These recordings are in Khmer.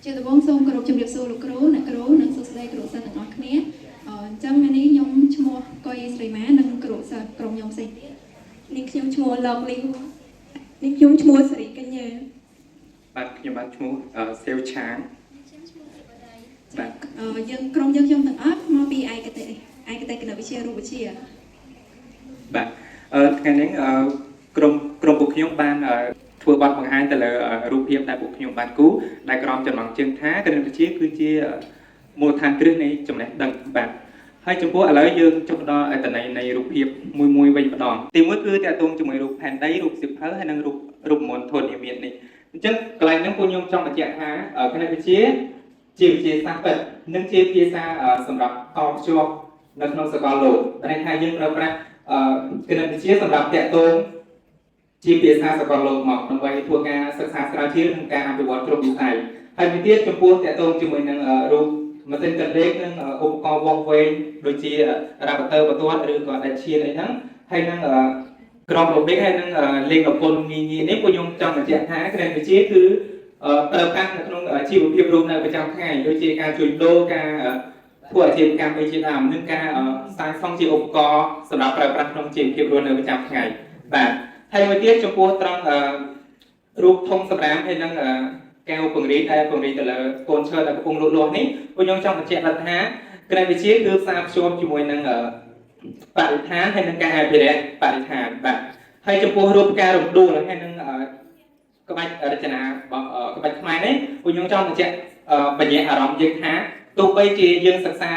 ជាដំបូងសូមគោរពជំរាបសួរលោកគ្រូអ្នកគ្រូនិងសួស្តីគ្រូសិស្សទាំងអស់គ្នាអញ្ចឹងថ្ងៃនេះខ្ញុំឈ្មោះកុយស្រីម៉ានិងគ្រូសិស្សក្រុមខ្ញុំផ្សេងទៀត នាងខ្ញុំឈ្មោះលោកលីនាងខ្ញុំឈ្មោះសេរីកញ្ញា បាទខ្ញុំបាទឈ្មោះសេវឆាងបាទ យើងក្រុមយើងខ្ញុំទាំងអស់មកពីឯកទេសឯកទេសគណិតវិទ្យារូបវិទ្យា បាទថ្ងៃនេះក្រុមក្រុមពួកខ្ញុំបានធ្វើបទបង្ហាញទៅលើរូបភាពដែលពួកខ្ញុំបានគូរដែលក្រោមចំណងជើងថាគណិតវិទ្យាគឺជាមូលដ្ឋានគ្រឹះនៃចំណេះដឹងបាទហើយចំពោះឥឡូវយើងចុះដល់អត្ថន័យនៃរូបភាពមួយមួយវិញម្ដងទីមួយគឺតាក់ទងជាមួយរូបផែនដីរូបសៀវភៅហើយនិងរូបរូបមន្តធននិមិត្តនេះអញ្ចឹងកន្លែងហ្នឹងពួកខ្ញុំចង់បញ្ជាក់ថាគណិតវិទ្យាជាវិទ្យាសាស្ត្រពិតនិងជាភាសាសម្រាប់តភ្ជាប់នៅក្នុងសកលលោកតែន័យថាយើងប្រើប្រាស់គណិតវិទ្យាសម្រាប់តាក់ទងជាភាសាសកលលោកមកដើម្បីធ្វើការសិក្សាស្រាវជ្រាវនិងការអភិវឌ្ឍគ្រប់វិស័យហើយមួយទៀតចំពោះតាក់ទងជាមួយនឹងរូបម៉ាស៊ីនកាត់លេខនិងឧបករណ៍វាស់វែងដូចជារ៉ាបទ័របន្ទាត់ឬក៏ដាច់ឈានអីហ្នឹងហើយនឹងក្រុមរបៀបហើយនឹងលេខអគុណងាយៗនេះពួកខ្ញុំចង់បញ្ជាក់ថាគណិតវិទ្យាគឺប្រើប្រាស់នៅក្នុងជីវភាពរស់នៅប្រចាំថ្ងៃដូចជាការជួញដូរការធ្វើអាជីវកម្មអីជាដើមនិងការសាងសង់ជាឧបករណ៍សម្រាប់ប្រើប្រាស់ក្នុងជីវភាពរស់នៅប្រចាំថ្ងៃបាទហើយមួយទៀតចំពោះត្រង់រូបធំសម្រាមហើយនឹងកែវពង្រីកដែលពង្រីកទៅលើកូនឈើដែលកំពុងលូតលាស់នេះពួកខ្ញុំចង់បញ្ជាក់ដល់ថាគណិតវិទ្យាគឺផ្សារភ្ជាប់ជាមួយនឹងបរិស្ថានហើយនឹងការអភិរក្សបរិស្ថានបាទហើយចំពោះរូបការរំដួលហើយនឹងក្បាច់រចនារបស់ក្បាច់ខ្មែរនេះពួកខ្ញុំចង់បញ្ជាក់បញ្ញអារម្មណ៍យើងថាទោះបីជាយើងសិក្សា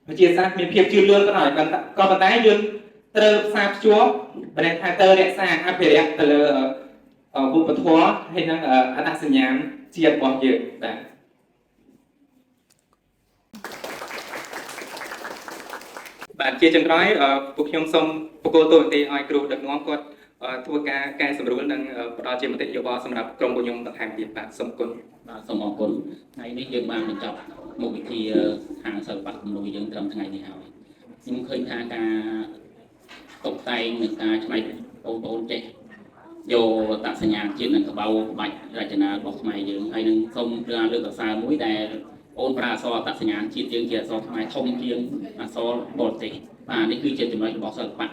វិទ្យាសាស្ត្រមានភាពជឿនលឿនក៏ដោយក៏ប៉ុន្តែយើងត្រូវផ្សារភ្ជាប់ប្រែថាត្រូវរក្សាអភិរក្សទៅលើវប្បធម៌ហើយនិងអត្តសញ្ញាណជាតិរបស់យើងបាទបាទជាចុងក្រោយពួកខ្ញុំសូមបកគលតួនាទីឲ្យគ្រូដឹកនាំគាត់ធ្វើការកែសម្រួលនិងផ្ដល់ជាមតិយោបល់សម្រាប់ក្រុមពួកខ្ញុំបន្ថែមទៀតបាទសូមអរគុណ បាទសូមអរគុណថ្ងៃនេះយើងបានបញ្ចប់មុខវិជ្ជាខាងសិល្បៈគំនូរយើងត្រឹមថ្ងៃនេះហើយខ្ញុំឃើញថាការតុបតែងនិងការច្នៃបងប្អូនចេះយកអត្តសញ្ញាណជាតិនិងក្បៅក្បាច់រចនារបស់ខ្មែរយើងហើយនឹងសូមលើកសរសើរមួយដែលអូនប្រើអក្សរអត្តសញ្ញាណជាតិយើងជាអក្សរខ្មែរធំជាងអក្សរបរទេសបាទនេះគឺជាចំណុចរបស់សិល្បៈ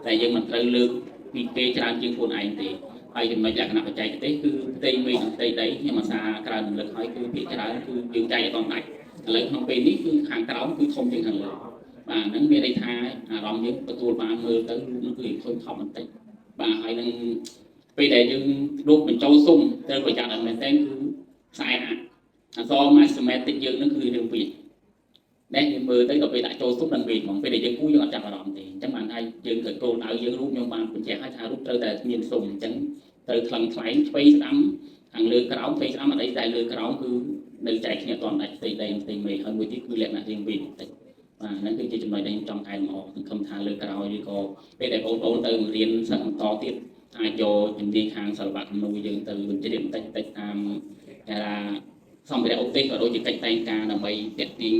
តែយើងមិនត្រូវលើកពីគេច្រើនជាងខ្លួនឯងទេ ហើយចំណុចលក្ខណៈបច្ចេកទេសគឺផ្ទៃមេឃនិងផ្ទៃដីខ្ញុំអាសាក្រៅរំលឹកហើយគឺភាគច្រើនគឺយើងចែកឲ្យតដាច់ឥឡូវក្នុងពេលនេះគឺខាងក្រោមគឺធំជាងខាងលើបាទហ្នឹងមានន័យថាអារម្មណ៍យើងទទួលបានមើលទៅរូបនោះគឺឃើញថប់បន្តិចបាទហើយនឹងពេលដែលយើងរូបបញ្ចូលស៊ុំត្រូវប្រយ័ត្នឲ្យមែនទែនគឺខ្សែអក្សរ mathematic យើងនឹងគឺរឿងវានេះយើងមើលទៅដល់ពេលដាក់ចូលស៊ុំនឹងវិញហ្មងពេលដែលយើងគូយើងអត់ចាប់អារម្មណ៍ទេអញ្ចឹងបានថាយើងត្រូវគោលដៅយើងរូបខ្ញុំបានបញ្ជាក់ឲ្យថារូបត្រូវតែមានស៊ុំអញ្ចឹង ត្រូវថ្លឹងថ្លែងឆ្វេងស្ដាំខាងលើក្រោមឆ្វេងស្ដាំអត់អីតែលើក្រោមគឺនៅចែកគ្នាអត់ដាច់ផ្ទៃដីផ្ទៃមេឃហើយមួយទៀតគឺលក្ខណៈរៀងវិញបន្តិចបាទហ្នឹងគឺជាចំណុចដែលខ្ញុំចង់កែលម្អសង្ឃឹមថាលើក្រោយឬក៏ពេលដែលបងប្អូនទៅរៀនសិស្សបន្តទៀតអាចយកជំនាញខាងសិល្បៈគំនូរយើងទៅបញ្ជ្រាបបន្តិចបន្តិចតាមគេថាសម្ភារៈឧបទេសក៏ដូចជាកិច្ចតែងការដើម្បីទាក់ទាញ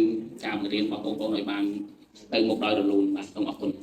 ការបង្រៀនរបស់បងប្អូនឲ្យបានទៅមុខដោយរលូនបាទសូមអរគុណ។